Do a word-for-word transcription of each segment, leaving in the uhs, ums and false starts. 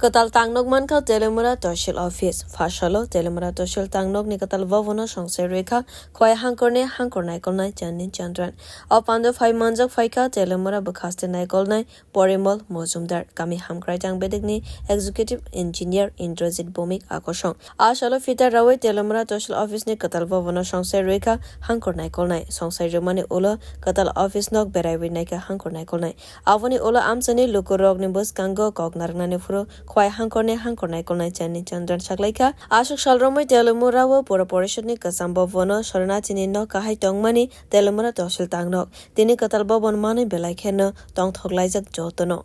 Kwtal tangnok mankha Telemura Toshil Office. Phasalo Telemura Toshil tangnokni kwtal bobono songsai rwikha Khwai Hangkorni Hangkor Naikolnai Channi Chandran. O pando phai manjak phaikha Telemura bwkhaste naikolnai Porimol Mojumdar, kami hamkrai tang bedekni Executive Engineer Indrajit Bhowmik Akosong. A salo fitar rawi Telemura Toshil Office ni kwtal bobono songsai rwikha Hangkor Naikolnai. Songsai rwmani ulo kwtal office nok beraiwi naikha Hangkor Naikolnai. Aboni ulo amchaini lukurokni bwskango kok narwknani phuru Khwai Hangkorni Hangkor Naikolnai Channi Chandran saklaikha. Aswk sal romwi Telemura o Pura Porishadni kwcham bobono Soronachini nok kahai tongmani Telemura Toshil tangnok. Tini kwtal bobon manwi belai kheno tongthok laijak jotono.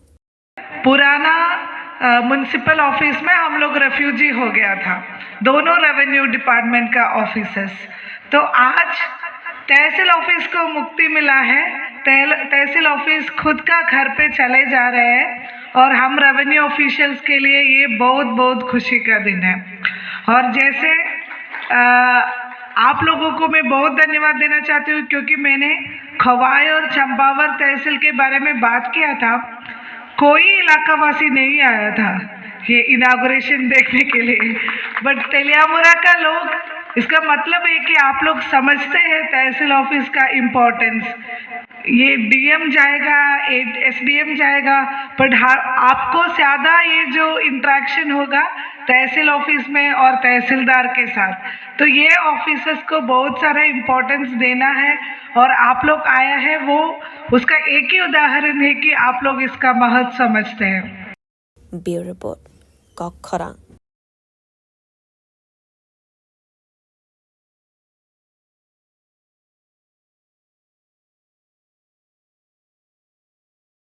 पुराना municipal office में हम लोग रेफ्यूजी हो गया था, दोनों revenue department का ऑफिसर्स। तो आज तहसील ऑफिस को मुक्ति मिला है। तहल- तहसील ऑफिस खुद का घर पे चले जा रहे हैं और हम रेवेन्यू ऑफिशियल्स के लिए ये बहुत बहुत खुशी का दिन है। और जैसे अ, आप लोगों को मैं बहुत धन्यवाद देना चाहती हूँ, क्योंकि मैंने खवाई और चंपावत तहसील के बारे में बात किया था। कोई इलाकावासी नहीं आया था ये इनागुरेशन देखने के लिए, बट तेलियामुरा का लोग, इसका मतलब है कि आप लोग समझते हैं तहसील ऑफिस का इम्पोर्टेंस। ये डीएम जाएगा, एसडीएम जाएगा, बट आपको ज्यादा ये जो इंटरेक्शन होगा तहसील ऑफिस में और तहसीलदार के साथ, तो ये ऑफिसर्स को बहुत सारा इम्पोर्टेंस देना है। और आप लोग आया है, वो उसका एक ही उदाहरण है कि आप लोग इसका महत्व समझते हैं। Bureau Report, Kokkhorang.